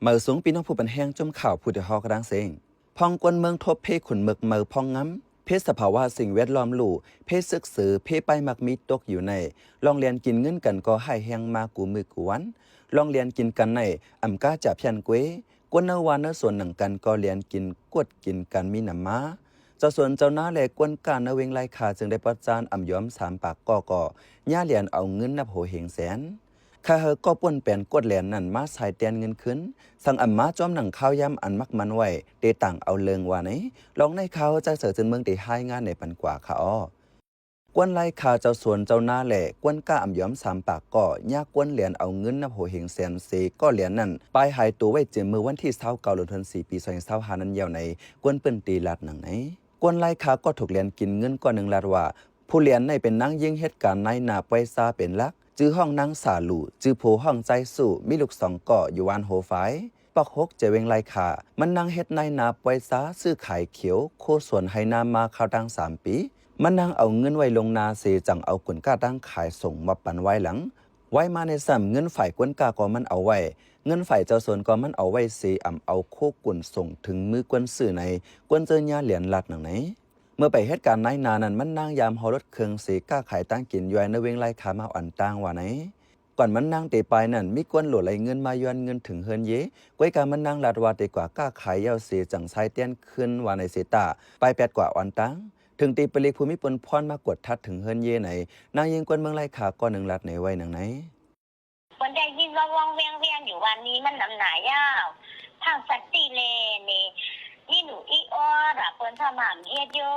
ເໝີສູງພີ່ນ້ອງຜູ້ປັນແຮງ ຈຸ້ມຂ່າວຜູ້ດຽວຮອກກະດ້າງເຊງ. ພ້ອງກວນເມືອງທົບເພຂຸນເໝິກເໝີພອງງາມ, ເພສະພາວະສິ່ງແວດລ້ອມຫຼູ່, ເພຊຶກເສີ, ເພປ້າຍມັກມີຕົກຢູ່ໃນ, ລອງລຽນກິນເງິນກັນກໍຮ້າຍແຮງມາກູ່ມື້ກູ່ວັນ. ລອງລຽນກິນກັນໃນ ອຳກາຈະພຽນເກວ, ກວນເນີວ່າເນີສວນໜັງກັນກໍລຽນກິນກວດກິນກັນມີນຳມາ. ເຈົ້າສວນເຈົ້ານາ ແລະ ກວນກ້າເນີເວງລາຍຄາ ຈຶ່ງໄດ້ປະຈານອຳຍອມສາມປາກກໍ ກໍຍ່າລຽນເອົາເງິນນັບໂຫເຮງແສນ. ຄາເຮີກໍປ່ວນແປນກວດແລນນັ້ນມາສາຍແຕ່ນເງິນຄືນ, ສັງອຳມາຈອມໜັງຄາວຍາມອັນມັກມັນໄວ້ ເຕຕ່າງເອົາເລີງວ່າໃນ. ລອງໃນຂ່າວຈາກເສີຈືນເມືອງໄດ້ຮາຍງານໃນປັນກວ່າຄາອໍ. ກວນລາຍຄາເຈົ້າສວນເຈົ້ານາ ແລະ ກວນກ້າອຳຍອມສາມປາກກໍຍ່າກວນແລນເອົາເງິນນັບໂຫເຮງແສນເສກໍແລນນັ້ນ ປາຍຫາຍໂຕໄວ້ເຈມມື້ວັນທີຊາວເກົ້າ ເດືອນທັນວາ ປີສອງພັນຊາວຫ້ານັ້ນແລ້ວໃນ ກວນເປັນຕີລາດໜັງໃນ. ກວນລາຍຄາກໍຖືກແລນກິນເງິນກໍໜຶ່ງລາດວ່າ ຜູ້ແລນໃນເປັນນາງຍິງເຮັດການນາຍໜ້າປ່ອຍຊາເປັນຫຼັກ, ຈື່ຮ້ອງນາງສາຫຼູ, ຈື່ໂພຮ້ອງໃຈຊູ້, ມີລູກສອງກໍ ຢູ່ວານໂຮຝາຍ ປອກຫົກ ແຈວເວງລາຍຄາ. ມັນນາງເຮັດນາຍໜ້າປ່ອຍຊາ, ຊື້ຂາຍຂຽວ, ໂຄສວນໄຮ່ນາມາຄາວຕັ້ງສາມປີ. ມັນນາງເອົາເງິນໄວ້ລ່ວງໜ້າເສ ຈັ່ງເອົາກຸນກ້າຕັ້ງຂາຍສົ່ງມອບປັນວາຍຫຼັງ. ວາຍມາໃນຊ້ຳ ເງິນຝ່າຍກວນກ້າກໍມັນເອົາໄວ້, ເງິນຝ່າຍເຈົ້າສວນກໍມັນເອົາໄວ້ເສ ອຳເອົາໂຄກຸນສົ່ງເຖິງມືກວນຊື້ໃນ ກວນເຈີຍາຫຼຽນລາດໜັງໃນ. ເມື່ອໄປເຮັດການນາຍໜ້ານັ້ນ ມັນນາງຢາມຮໍລົດເຄື່ອງເສ ຄ້າຂາຍຕັ້ງກິນຢູ່ໃນເວງລາຍຄາມາອ່ອນຕ່າງວ່າໃນ. ກ່ອນມັນນາງເຕປາຍນັ້ນ ມີກວນຫຼູໄຫຼເງິນມາຢອນເງິນເຖິງເຮືອນເຢ, ກ້ວຍກາມັນນາງລາດວ່າເຕກວ່າຄ້າຂາຍຢ່າວເສ ຈັ່ງຊາຍແຕ່ນຄືນວ່າໃນເສຕາ ປາຍແປດກວ່າອ່ອນຕ່າງ. ເຖິງເຕໄປເລກຜູ້ມີປຸນພອນມາກວດທັດເຖິງເຮືອນເຢໃນ, ນາງຍິງກວນເມືອງລາຍຄາກໍໜຶ່ງລາດໃນໄວ້ໜັງໃນ. ເພິ່ນໄດ້ຍິນວ່າວ່ອງແວງແວງຢູ່ວ່ານີ້ມັນນຳໜ້າຍາວ ທາງສັນຕິເລນີ້ ມີໜູອີອອດວ່າເພິ່ນພາມາເຮັດຢູ່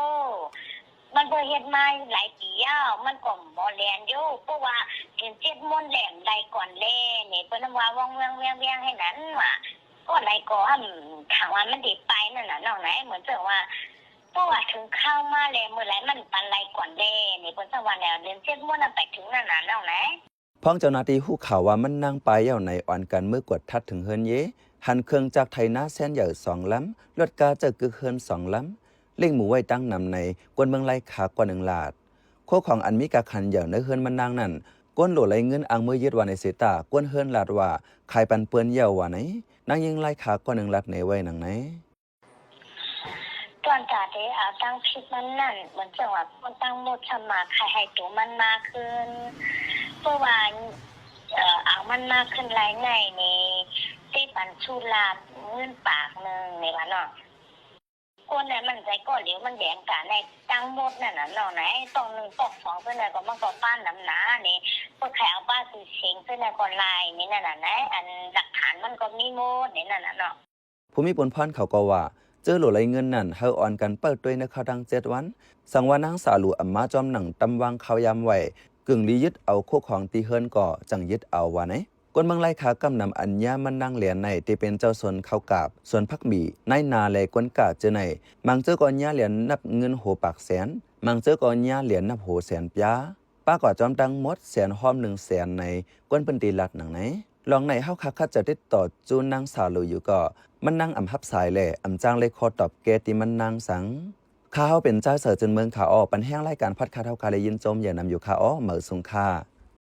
ມັນບໍ່ເຮັດມາຫຼາຍປີແລ້ວ ມັນກໍບໍ່ແລ່ນຢູ່ ເພາະວ່າເດືອນເຈັດມົນແລ່ນໄລ່ກ່ອນແລ່ນີ້ ເພິ່ນນຳວ່າວ່ອງແວງແວງແວງໃຫ້ນັ້ນວ່າ ກໍໄລ່ກໍຫາ ຖ້າວ່າມັນໄດ້ໄປນັ້ນນະນ້ອງນາຍ ເໝືອນເຊິ່ງວ່າ ເພາະວ່າເຖິງຄາວມາແລ້ວ ເມື່ອໃດມັນປັນໄລ່ກ່ອນແລ່ນີ້ ເພິ່ນຈະວ່າແນວເດືອນເຈັດມົນນະໄປເຖິງນັ້ນນະນ້ອງນາຍ. ພ້ອງເຈົ້າໜ້າທີ່ຮູ້ຂ່າວວ່າມັນນາງປາຍເຍົາໃນ ອ່ອນກັນເມືອກວດທັດເຖິງເຮືອນເຢ, ຫັນເຄື່ອງຈັກໄຖນາແຊນໃຫຍ່ສອງລຳ, ລົດກາເຈີກຶກເຮືອນສອງລຳ, ລ້ຽງໝູໄວ້ຕັ້ງນຳໃນ ກວນເມືອງລາຍຄາກວ່າໜຶ່ງລາດ. ໂຄຂອງອັນມີກາກຫັນໃຫຍ່ໃນເຮືອນມັນນາງນັ້ນ ກວນໂຫຼໄຫຼເງິນອ້າງເມືອຍຶດວ່າໃນເສຕາ ກວນເຮືອນລາດວ່າຂາຍປັນເພິ່ນເຍົາວ່າໃນ. ນາງຍິງລາຍຄາກວ່າໜຶ່ງລາດໃນໄວ້ໜັງໃນ. ຕອນຕາເດເອົາຕັ້ງຜິດມັນນັ້ນ ມັນຈັ່ງວ່າຄົນຕັ້ງໝົດສະມາຂາຍໃຫ້ໂຕມັນມາຄືນ ເພາະວ່າ ເອີ ເອົາມັນມາຄືນລາຍໃຫຍ່ນີ້ ເຕປັນຊູລາດເງິນປາກໜຶ່ງນີ້ວ່າເນາະ ຄົນນັ້ນມັນໃຈກໍຫຼຽວ ມັນແບ່ງການໃຫ້ຕັ້ງໝົດນັ້ນນະນ້ອງນາຍ ຕ້ອງໜຶ່ງຕ້ອງສອງເທື່ອໃດກໍມັນກໍປານນຳໜານີ້ ເພິ່ນໃຫ້ເອົາປາຊື່ສຽງເທື່ອໃດກໍຫຼາຍນີ້ນັ້ນນະ ອັນຫຼັກຖານມັນກໍມີໝົດນີ້ນັ້ນນະເນາະ. ຜູ້ມີປຸນພອນເຂົາກໍວ່າ ເຈີໂຫຼໄຫຼເງິນນັ້ນ ໃຫ້ອ່ອນກັນເປີດຕົວໃນຄາວຕັ້ງເຈັດວັນ ສັງວ່ານາງສາຫຼູອຳມາຈອມໜັງຕຳວາງຄາວຍາມໄວ້ ກຶ່ງລີຍຶດເອົາໂຄຂອງທີ່ເຮືອນກໍຈັ່ງຍຶດເອົາວ່າໃນ. ກວນເມືອງລາຍຄາກຳນຳອັນຍາມມັນນາງແລນໃນ ທີ່ເປັນເຈົ້າສວນເຂົ້າກາບ, ສວນຜັກໝີ, ນາຍນາ ແລະ ກວນກາເຈີໃນ ບາງເຈີກໍຍາແລນນັບເງິນໂຫປາກແສນ, ບາງເຈີກໍຍາແລນນັບໂຫແສນປາຍ. ປາກວ່າຈອມທັງໝົດແສນຫອມໜຶ່ງແສນໃນ ກວນເພິ່ນຕີລາດໜັງໃນ. ລອງໃນເຮົາຄາຄັດຈະຕິດຕໍ່ຈູນາງສາຫຼູຢູ່ກໍ ມັນນາງອຳຮັບສາຍແລະ ອຳຈ້າງເລີຍຂໍຕອບແກ່ທີ່ມັນນາງສັງ. ຂ້າເຮົາເປັນຈາຍເສີຈືນເມືອງ ຂ້າອໍ ປັນແຮງລາຍການພອດຄາດເຮົາກະໄດ້ຍິນຊົມຢ່ານຳຢູ່ ຂ້າອໍ ເໝີສູງຄ່າ.